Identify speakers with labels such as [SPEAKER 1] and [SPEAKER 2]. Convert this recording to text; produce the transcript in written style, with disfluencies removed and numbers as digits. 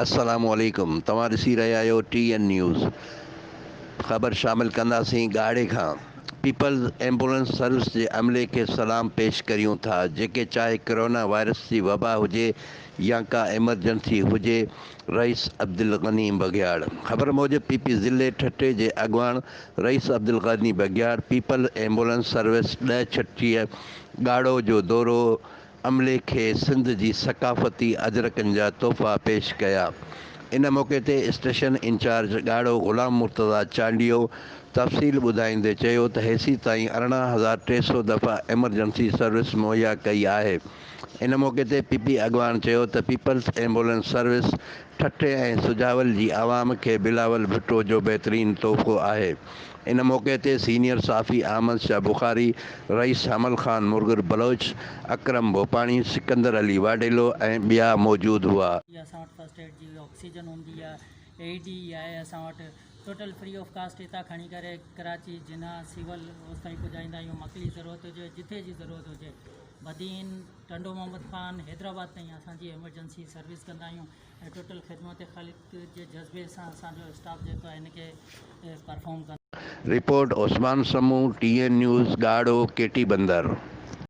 [SPEAKER 1] السلام عليڪم توهان ڏسي رهيا آهيو ٽي اين نيوز خبر شامل ڪنداسين ڳاڙهي کان پيپلز ايمبولنس سروس جي عملي کي سلام پيش ڪريون ٿا جيڪي چاهي ڪرونا وائرس جي وبا هجي يا ڪا ايمرجنسي هجي رئيس عبدالغني بگهياڙ خبر موجب پي پي ضلعي ٺٽي جي اڳواڻ Rais Abdulghani Baghiar peoples ambulance service ڏهه ڇٽيهه ڳاڙهو جو دورو عملي کي سنڌ جي ثقافتي اجرڪن جا تحفا پيش ڪيا. ان موقعي تي اسٽيشن انچارج ڳاڙهو غلام مرتضيٰ چانڊيو تفصيل ٻڌائيندي چيو ته هيسيتائين 18300 دفعا ايمرجنسي سروس مهيا ڪئي آهي. ان موقعي تي پي پي اڳواڻ چيو ته پيپلز ايمبولينس سروس ٺٽي ۽ سجاول جي عوام کي بلاول ڀٽو جو بهترين تحفو آهي. ان موقعي تي سينيئر صحافي احمد شاهه بخاري، رئيس حمل خان مرگر بلوچ، اڪرم ڀوپاڻي، سڪندر علي واڍيلو ۽ ٻيا موجود هئا.
[SPEAKER 2] اسان وٽ فرسٽ ايڊ جي آڪسيجن هوندي آهي اي ڊي آهي اسان وٽ ٽوٽل فري آف ڪاسٽ هتان کڻي ڪري ڪراچي جناح سول اوستائين پڄائيندا آهيون مڪلي ضرورت هجي جتي جي ضرورت هجي بدين ٽنڊو محمد خان حيدرآباد تائين اسان جي ايمرجنسي سروس ڪندا آهيون ۽ ٽوٽل خدمت خلق جي جذبي سان اسان جو اسٽاف جيڪو آهي هن کي پرفارم ڪندو.
[SPEAKER 1] Report, Usman Samoon, T N news, Garho, Keti Bandar.